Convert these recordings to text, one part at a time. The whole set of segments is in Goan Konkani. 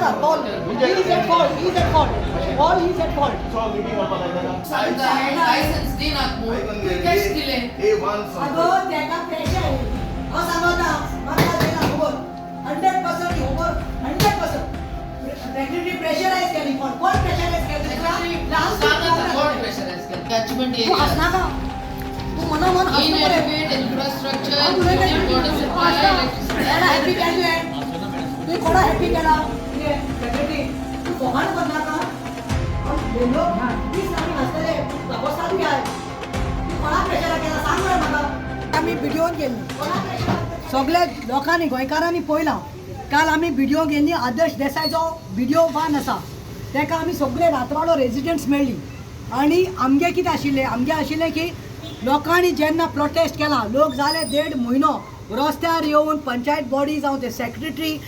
नाका. Paul is at fault, is at fault. Paul is at fault. Licence दिनात म्हूण तुवें कॅश दिले. अगो, तेका प्रेशर. हांव सांगता, म्हाका जायना खबर. 100% खबर, 100%. सेक्रेटरी प्रेशरायज केली. कोण कोण प्रेशरायज केली तुका? सांग आतां कोण प्रेशरायज केलें? कॅचमेंट तूं एरिया. हसनाका. तूं मना मन हसता मरे. इनएडिक्वेट इन्फ्रास्ट्रक्चर, हांव उलयता. वॉटर तूं सप्लाय, हसता. इलेक्ट्रिसिटी. कोणा हॅपी केलें तुवें? तुवें कोणा हॅपी केला? सेक्रेटरी, तूं फकाण करनाका. लोक दीस आमी हांसतले कापोस्ताद बी आहाय. तूं कोणा प्रेशराक केला, सांग मरे म्हाका. आमी बिडिओन गेल्ली. सगळे लोकांनी, गोंयकारांनी पळयलां. काल आमी बिडिओ गेल्ली. आदर्श देसायचो बिडिओ वान आसा, तेका आमी सगळे रातवाडो रेजिडंट्स मेळ्ळी. आनी आमगे कितें आशिल्लें, आमगे आशिल्लें की लोकांनी जेन्ना प्रोटेस्ट केला, लोक जाले देड म्हयनो रस्त्यार येवन, पंचायत बॉडी जावं ते सेक्रेटरी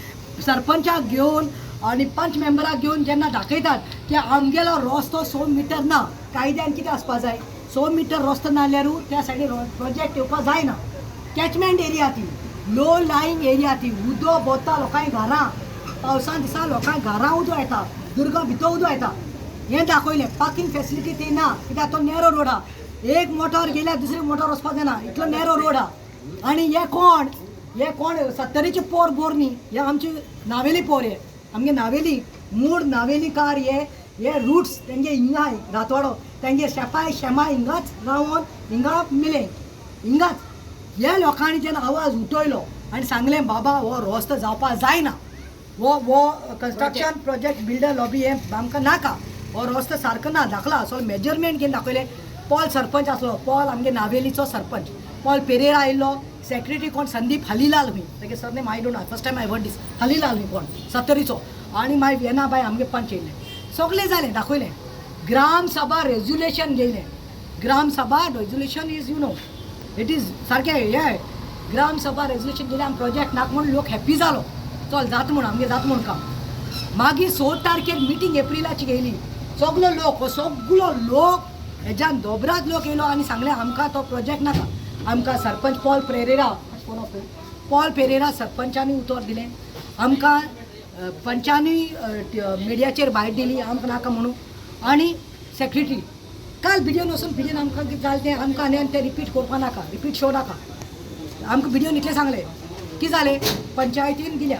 सरपंचाक घेवन आनी पंच मेंबराक घेवन जेन्ना दाखयतात की आमगेलो रस्तो 100 मिटर ना. कायद्यान कितें आसपा जाय? 100 मिटर रस्तो नाल्यारू त्या सायडीन प्रोजेक्ट येवपा जायना. कॅचमेंट एरिया ती, लो लाईंग एरिया ती. उदो बोता लोकांक घरां. पावसा दिसा लोकांक घरां उदो येता, दुर्गा भितर उदो येता. हें दाखयलें. पार्किंग फेसिलिटी ती ना, कित्याक तो नॅरो रोड आहा. एक मोटर गेल्यार दुसरी मोटर वचपाक जायना, इतलो नॅरो रोड आहा. आनी हे कोण, हे कोण? सत्तरीचे पोर बोर न्ही हे, आमचे नावेली पोर. हे आमगे नावेली, मूळ नावेलीकार हे. हे रुट्स तेंगे हिंगा रातवाडो. तेंगे शेपाय शेमाय हिंगाच रावन हिंगा मिले हिंगाच. ह्या लोकांनी जेन्ना आवाज उठयलो आनी सांगलें, बाबा, हो रस्तो जावपा जायना, हो हो कन्स्ट्रक्शन प्रोजेक्ट, बिल्डर लॉबी हे आमकां नाका, हो रस्तो सारको ना दाखला. सगळें मेजरमेंट घेवन दाखयलें. पॉल सरपंच आसलो, पॉल आमगे नावेलीचो सरपंच पॉल पेरेरा आयिल्लो. सेक्रेटरी कोण, संदीप हलीलाल खंय तेगे surname I don't know, first time I heard this. हलीलाल खंय कोण सत्तरीचो. आनी मागीर वेना बाय आमगे पंच येयले. सगळें जालें, दाखयलें. ग्राम सभा रेजोल्युशन घेयलें. ग्राम सभा resolution is, you know, it is सारकें हें. ग्राम सभा रेजोल्युशन दिलें, आमी प्रोजेक्ट नाका म्हूण. लोक हॅप्पी जालो, चल जाता म्हूण, आमगे जाता म्हूण काम. मागीर 6 तारखेर मिटींग एप्रिलाची घेयली. सगलो लोक, हो सगलो लोक हेज्यान दोबरात लोक येयलो आनी सांगलें, आमकां तो प्रोजेक्ट नाका आमकां. सरपंच पॉल पेरेरा, पॉल पेरेरा सरपंचांनी उतर दिलें आमकां. पंचांनी मिडियाचेर भायर दिली, आमकां नाका म्हणून. आनी सेक्रेटरी काल बिडियोन वचून, बिडियोन आमकां कितें जालें तें आमकां आनी तें रिपीट करपा नाका, रिपीट शो नाका. आमकां बिडियोन इतलें सांगलें. कितें जालें, पंचायतीन दिल्या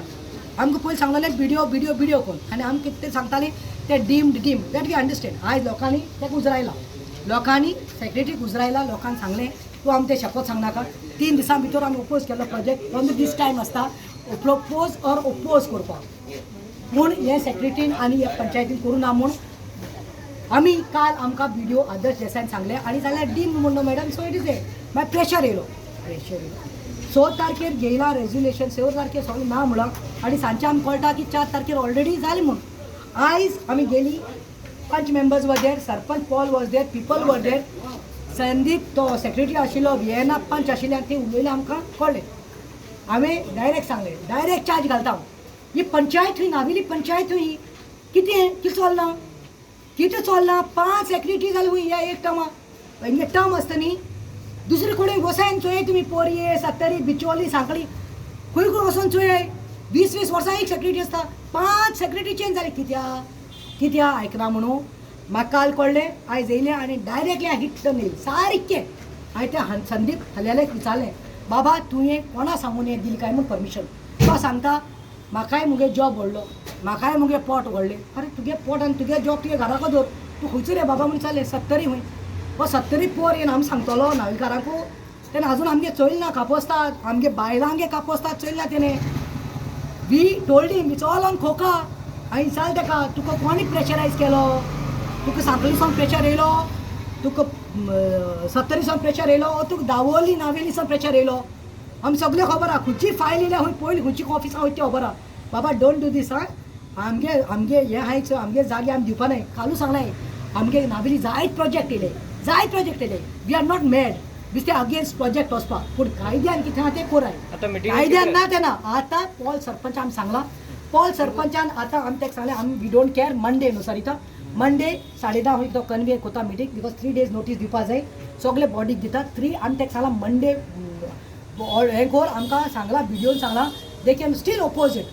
आमकां. पयलीं सांगलेलें बिडियो बिडियो बिडियो कोण आनी आमकां कितें तें सांगतालीं ते deemed deemed that we understand. आयज लोकांनी ताका उजरायला, लोकांनी सेक्रेटरीक उजरायला. लोकांक सांगलें, तूं आमकां तें शपथ सांगनाका. 3 दिसां भितर आमी ओपोज केलो प्रोजेक्ट. ओनली दीस टायम आसता प्रपोज ऑर ओपोज करपाक. पूण हे सेक्रेटरीन आनी हे पंचायतीन करूं ना म्हूण आमी काल आमकां बिडिओ आदर्श देसायान सांगलें. आनी जाल्यार डीम म्हणलो madam, so it is a मागीर प्रेशर येयलो, प्रेशर येयलो. 6 तारखेर घेयला रेजोल्युशन, 6 तारखेर सगळें ना म्हणलां आनी सांजचें आमकां कळटा की 4 तारखेर ऑलरेडी जालें म्हूण. आयज आमी गेली, पंच members were there, sarpanch Paul was there, people were there. Sandeep तो सेक्रेटरी आशिल्लो, वियेना पंच आशिल्ले आनी ते उलयले. आमकां कळ्ळें. हांवें डायरेक्ट सांगलें, डायरेक्ट चार्ज घालता हांव. ही पंचायत हुंय, नावेली पंचायत हुंय. कितें कितें चल्लां, कितें चल्लां? पांच सेक्रेटरी जाले हुंय ह्या एक टर्मा. हेंगे टर्म आसता न्ही. दुसरे कडेन वचोन चोय तुमी, पोरये, सत्तरी, बिचोली, सांखळी, खंय खंय वचोन चोय. 20-20 वर्सां एक सेक्रेटरी आसता. पांच सेक्रेटरी चेंज जाले. कित्याक, कित्याक आयकना म्हणून म्हाका काल कळ्ळें. आयज येयलें आनी डायरेक्टली हिट the nail सारकें. हांवें त्या संदीप हल्यालेक विचारलें, बाबा, तुवें कोणा सांगून हें दिलें काय म्हूण परमिशन? तो सांगता, म्हाकाय मुगे जॉब व्हडलो, म्हाकाय मुगे पोट व्हडलें. अरे, तुगे पोट आनी तुगे जॉब तुगे घराको दवर. तूं खंयचो रे बाबा म्हूण विचारलें. सत्तरी खंय. हो सत्तरी पोर येवन आमी सांगतलो नावेलकारांकू? तेणें अजून आमगे चोयलें ना कापोस्ताद, आमगे बायलांगे कापोस्ताद चोयलें ना तेणें. We told him it's all on खोका. हांवें विचारलें ताका, तुका कोणी प्रेशरायज केलो? तुका सांखळी सावन प्रेशर येयलो, तुका सत्तरी सावन प्रेशर येयलो, तुका दावोली नावेली सावन प्रेशर येयलो? आमी सगळें खबर आहा. खंयची फायल येयल्या, खंय पयलीं खंयची ऑफिसां वयता ती खबर आहा. बाबा, don't do this. आं, आमगे आमगे हें आहाय, आमगे जागे आमी दिवपा नाय. कालू सांगलां, आमगे नावेली जायत प्रोजेक्ट येयले, जायत प्रोजेक्ट येयले. We are not mad बेश्टे अगेन्स्ट प्रोजेक्ट वचपाक, पूण कायद्यान कितें आहा तें कोराय. आतां मिटींग कायद्यान ना तें ना. आतां पॉल सरपंच आमी सांगलां, पॉल सरपंचान आतां आमी ताका सांगलें, आमी we don't care. Monday न्हू सरिता? मंडे 10:30 वयर तो कन्वे कोता मिटींग, because 3 days notice दिवपा जाय. सगळे बॉडीक दितात थ्री. आमी ताका सांगलां, मंडे हें कोर. आमकां सांगलां, बिडियोन सांगलां, they can still oppose it.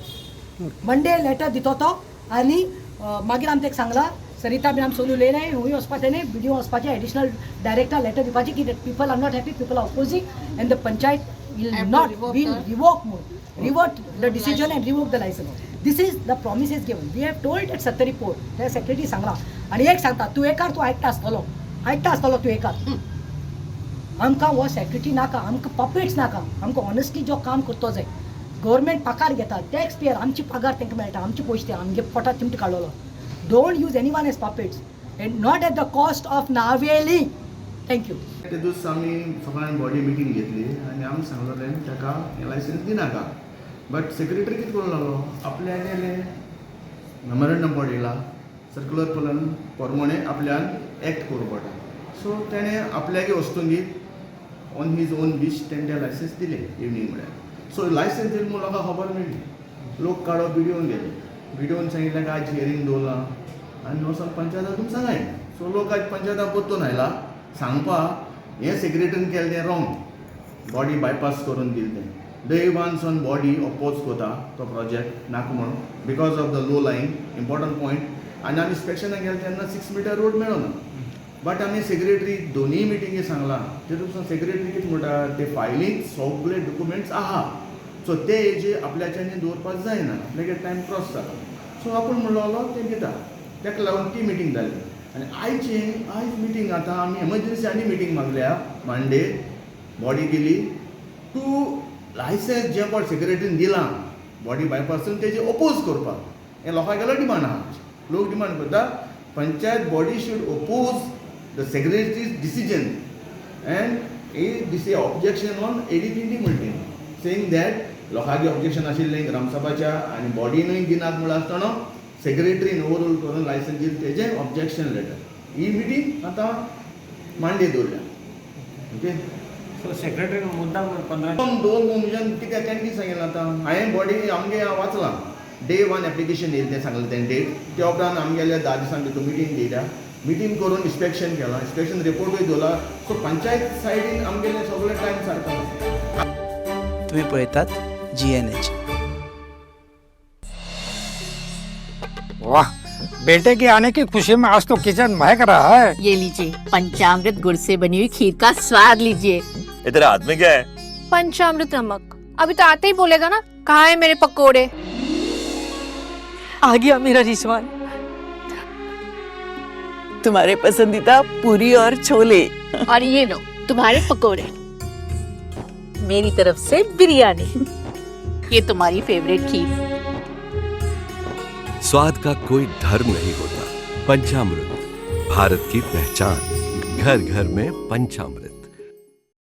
Monday letter दितो तो आनी मागीर आमी तेका सांगलां, सरिता बीन आमी सगळीं उलयलें, हुंय वचपाचें न्ही, बिडिओ वचपाचें, एडिशनल डायरेक्टर लेटर दिवपाची की people are not happy, people are opposing and the panchayat will Have to not revoke will the- revoke म्हणून, revert the decision and revoke the licence. This is the promises given. We have told at Sattari port, त्या सेक्रेटरी सांगलां. आनी एक सांगता, तूं एकार तूं आयकता आसतलो, आयकता आसतलो तूं एकार. आमकां हो सेक्रेटरी नाका, आमकां पपेट्स नाका, आमकां ऑनेस्टली जो काम करतो जाय. गव्हर्मेंट पगार घेता, टॅक्स पेयर, आमची पगार तांकां मेळटा, आमचे पयशे ते आमगे पोटात चिमटे काडलेलो. Don't use anyone as puppets and not at the cost of Navelim. Thank you. ते दीस आमी सगळ्यांनी बॉडी मिटींग घेतली आनी आमी सांगलेलें ताका हें लायसन्स दिनाका. बट सेक्रेटरी कितें करूंक लागलो, आपल्यान गेलें मेमोरंडम पडला, सर्कुलर पळोवन प्रमाणे आपल्यान एक्ट करूं पडटा. सो तेणें आपल्यागे वस्तूंगी ऑन his own wish तेणें तें लायसन्स दिलें इवनींग म्हळ्यार. सो लायसन्स दिलें म्हूण लोकांक खबर मेळ्ळी, लोक काडो बिडिओन गेले, बिडिओन सांगिल्लें काय आयज हियरींग दवरलां आनी वचोन पंचायताक तुमी सांगाय. सो लोक आयज पंचायताक परतून आयला सांगपा हें सेक्रेटरीन केलें तें रॉंग, बॉडी बायपास करून दिलें तें. डे वन सन बॉडी ओपोज करता तो प्रोजेक्ट नाका म्हणून because of the low lying important point. आनी आमी इन्स्पेक्शनाक गेले तेन्ना 6 मिटर रोड मेळना. बट आमी सेक्रेटरी दोनूय मिटिंगी सांगलां, तितून सेक्रेटरी कितें म्हणटा, ते फायलींत सगळे डॉक्युमेंट्स आहा, सो ते हेजे आपल्याच्यानी दवरपाक जायना, आपल्यागे टायम क्रॉस जाता. सो आपूण म्हणलो तें दिता, ताका लागून ती मिटींग जाली. आनी आयचे आयज मिटींग आतां आमी एमर्जन्सी आनी मिटींग मागल्या मंडे बॉडी गेली टू लायसन्स जें पळय सेक्रेटरीन दिलां बॉडी बायपासून तेजें ओपोज करपाक. हें लोकांगेलो डिमांड आहा, लोक डिमांड करता panchayat body should oppose the secretary's decision and a this a objection on ADPD म्हणटा, सेईंग that लोकांचे ऑब्जेक्शन आशिल्लें ग्रामसभाच्या आनी बॉडीनूय दिनात म्हळ्यार आसतना सेक्रेटरीन ओवररूल करून लायसन्स दिलें तेजें ऑब्जेक्शन लेटर. ही मिटींग आतां मांडे दवरल्या. ओके. सो सेक्रेटरी मुद्दाम 15 दोन दोन म्हणजे कित्याक तेणें कितें सांगिल्लें आतां हांवें बॉडी आमगे वाचलां, डे वन एप्लिकेशन येयलें तें सांगलें तेणें डेट. त्या उपरांत आमगेल्या 10 दिसां भितर मिटींग घेयल्या, मिटींग करून इन्स्पेक्शन केलां, इन्स्पेक्शन रिपोर्टूय दवरला. सो पंचायत सायडीन आमगेलें सगळें टायम सारको आसा. तुम्ही पळयतात GNH. वाह, बेटे के आने की खुशी में आज तो किचन महक रहा है। ये लीजिए पंचामृत गुड़ से बनी हुई खीर का स्वाद लीजिए। ये तेरे हाथ में क्या है? पंचामृत नमक। अभी तो आते ही बोलेगा ना, कहाँ है मेरे पकोड़े। आ गया मेरा रिजवान। तुम्हारे पसंदीदा पूरी और छोले। और ये लो तुम्हारे पकोड़े। मेरी तरफ से बिरयानी। ये तुम्हारी फेवरेट खीर। स्वाद का कोई धर्म नहीं होता। पंचामृत भारत की पहचान, घर घर में पंचामृत।